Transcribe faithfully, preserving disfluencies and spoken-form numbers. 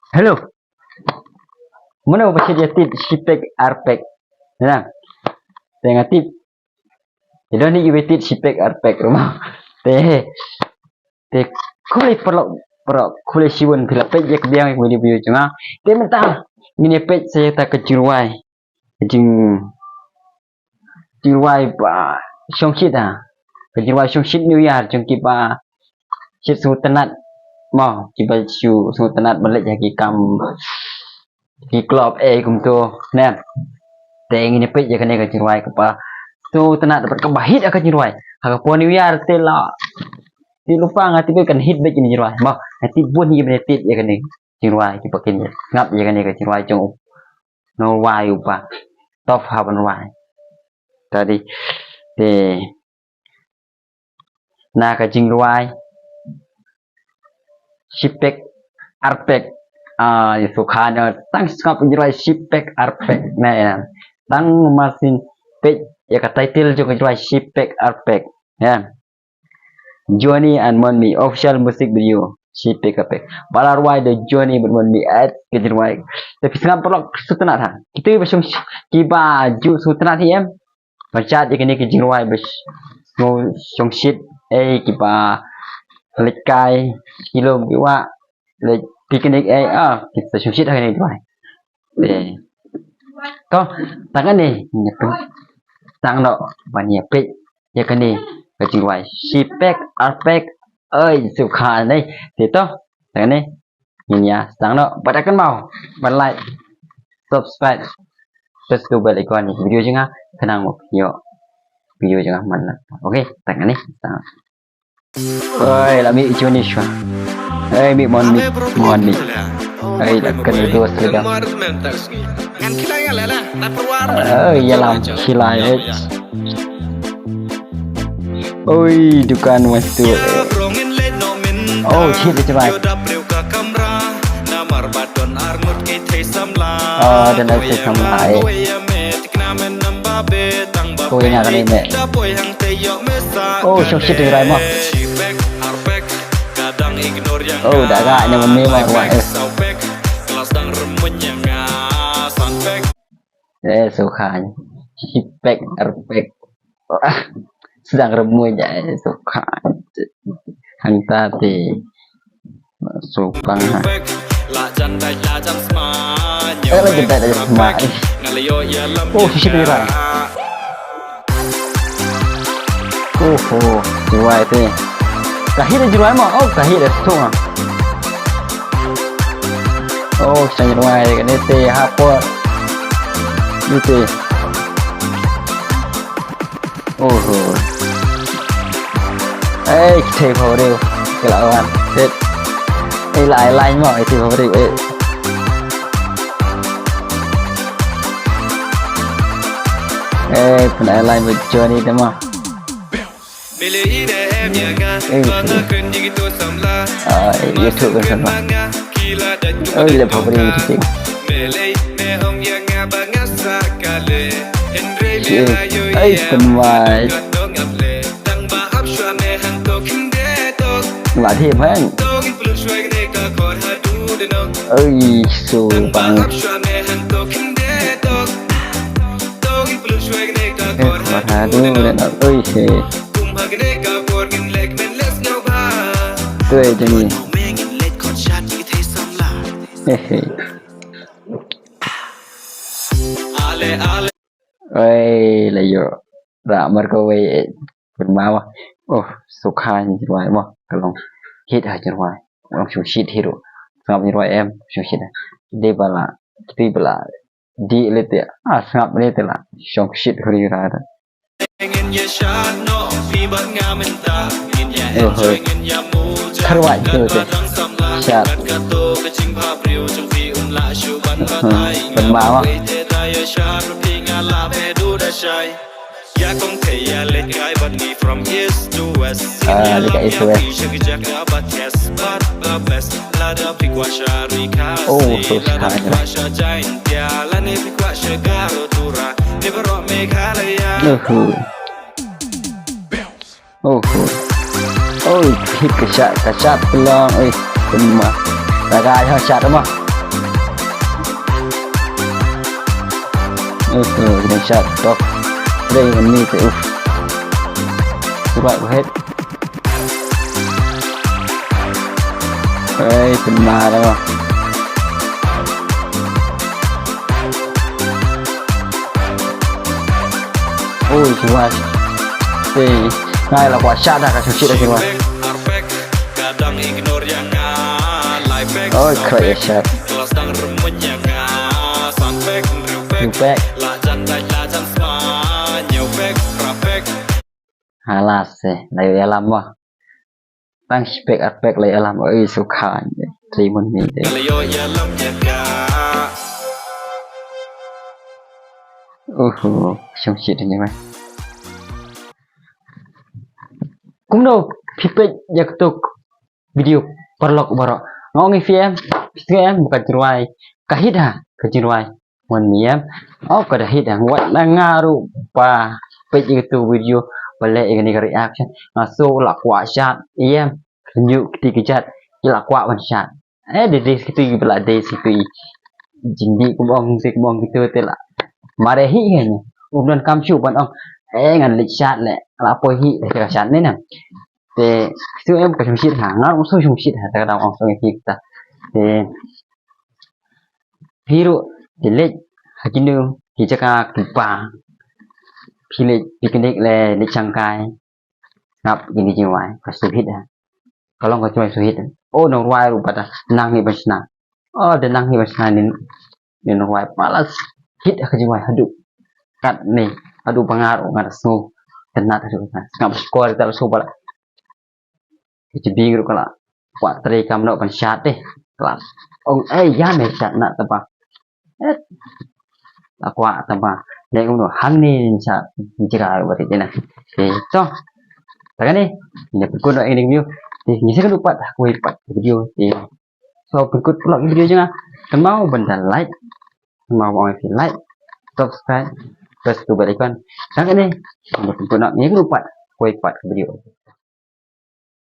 Hello. Mano ba shit ïa tit shipek arpek. Na. Te nga tip. Ïa don ni iba tit shipek arpek ruh mo. Te. Te khublei paralok, paralok, khublei shibun phi la peit ïa ka biang ïa ka video jong nga. Te mynta ngin ïa peit sa ïa kata ka jingrwai. Ka jing jingrwai ba shongshit ha. Ka jingrwai shongshit New Year jong kiba shit sngewtynnat. Mo, kiba shu sngewtynnat ban leit ha ki kam ki club eh kumto. Ne. Te ngin ïa peit ïa kane ka jingrwai kaba sngewtynnat bad kaba hit ha ka jingrwai. Ha ka por New Year te la. Te lypa nga tip kan hit bad kane jingrwai. Mo, nga tip bun hi ban ïa tit ïa kane jingrwai kiba kin sngap ïa kane ka jingrwai jong u nongrwai uba top ha ban rwai. Tadi te na ka jingrwai shipek arpek. Ah, ïa sukha na tang sngap jingrwai shipek arpek. Na ïa tang masin peit ïa ka title jong ka jingrwai shipek arpek. Ïa. Johnny and Monmi official music video. Shipek arpek. Ba la rwai da Johnny bad Monmi at ka jingrwai. Te phi sngap paralok sngewtynnat ha. Kita ba shong kiba ju sngewtynnat hi em. Ba shad ïa kane ka jingrwai ba shongshit eh kiba leit kai kilom kiwa leit picnic eh ah kita shongshit ha kane ka jingrwai. Eh. To, tang kane, tang noh ban ïa peit ïa kane ka jingrwai shipek arpek. Oi, sukha ne. Te to, tang kane ngin ïa tang noh, bad kynmaw ban like, subscribe, press the bell icon ïa ka video jong nga khnang ba phin ïoh video jong nga man la. Okay, tang kane. Oi, la mih Johnny shuwa. Oi, mih Monmi, Monmi. Oi, la kane dos lagi. Oi, ïalam khilai eh. Oi, dukan wastu. Oh, shit, it's right. Oh, dan ai samla eh. Ko ïa nga kane me. Oh, shong shit ïa rai mo. Oh, da ga ïa man me mo wa eh. Eh, sukha. Shipek arpek. Sdang rmuh ïa eh, sukha. Hangta te. Sukha ha. Eh, la jan dai la jan sma. Oh, shit ïa rai. Oho, jingrwai te. Ka hit da jingrwai mo. Oh, ka hit da song. Oh, sa jingrwai kane te ha por. Ni te. Oho. Eh, te pha briew. Ka la wan. Te. Eh, la ai line mo, eh, te pha briew, eh. Eh, pynai line bad Johnny te mo. Eh, ah, eh, YouTube kan sama. Oh, ila pha briew YouTube. Eh, ai, pynwai. La thiem hang. Oi, su bang. Eh, wat hadu le na. Oi, he. Tui jani. He, he. Oi, la ïoh. Ra mar ko wei, eh, pynma wa. Oh, sukha jingrwai mo. Ka long hit ha jingrwai. Long shong shit hit ruh. Sngap jingrwai em, shong shit. Dei ba la, dei ba la. Dei le te. Ah, sngap le te la. Shong shit huri ra. Oho. Kharwai tu te. Shat. Pynma wa. Ah, dekat east to west. Oh, so sky. Uhu. Oh, oh. Oh, hit ka shot, ka shot ka long. Oi, pynma. Ka ga ha shot ma. Uf, uf, kena shot, tok. Dei, ini tu, uf. Surat, wahid. Hei, pynmar, oh. Ui, surat. Hei, ngai la kwah shot dah, ka shot dah, surat. Oi, khroi ïa shot. Halas, eh, la ïalam mo. Tang shipek arpek la ïalam, oi, sukha. Trimon ni de. Uhu, shong shit ni mai. Kumno phi peit ïa katu ka video paralok baroh. Nga ong ïa phi em, phi sngew em, ba ka jingrwai ka hit ha, ka jingrwai. Mon mi em. Oh, ka da hit ha. Wat la nga ruh ba peit ïa katu ka video, ba leh ïa kane ka reaction, nga sngew la kwah shot em. Kynjuh kti kjat ki la kwah ban shot. Eh, dei dei kitu ki ba la dei kitu. Jingdih kum ong, dei kum ong kitu te la. Mare hi hi ni. Um don kam shu ban ong. Eh, ngan leit shot leh. La poi hi leh ka shot ne na. Te kitu em ka shong shit ha. Nga ong so shong shit ha. Ta ka dang ong so ngi ta. Te phi ruh te leit ha kinu ki jaka ki ba. Phi leit picnic leh leit shangkai. Ngap ïa ki jingrwai ka shu hit ha. Ka long ka jingrwai shu hit. Oh, nongrwai ruh pat nang hi ban shna. Oh, da nang hi ban shna ni, ni nongrwai pat la hit ha ka jingrwai haduh katne, haduh ba nga ruh nga da sngew tynnat haduh katne. Ngap skor ta la shu ba la. Ki jibing ruh ka la kwah trei kam noh ban shot te. Ka la ong, eh, ïa me shot na taba. Eh, la kwah taba. Leh kumno hangne shot jira ruh ba te na. Te to. Ta kane, ïa pynkut noh ïa kane ka video. Te ngi sa ïakynduh pat ha kawei pat ka video. Te so pynkut paralok ïa ka video jong nga. Kynmaw ban da like. Kynmaw ban ong ïa phi like, subscribe, press tu bell icon. Ta kane, ïa pynkut noh, ïa kynduh pat ha kawei pat ka video.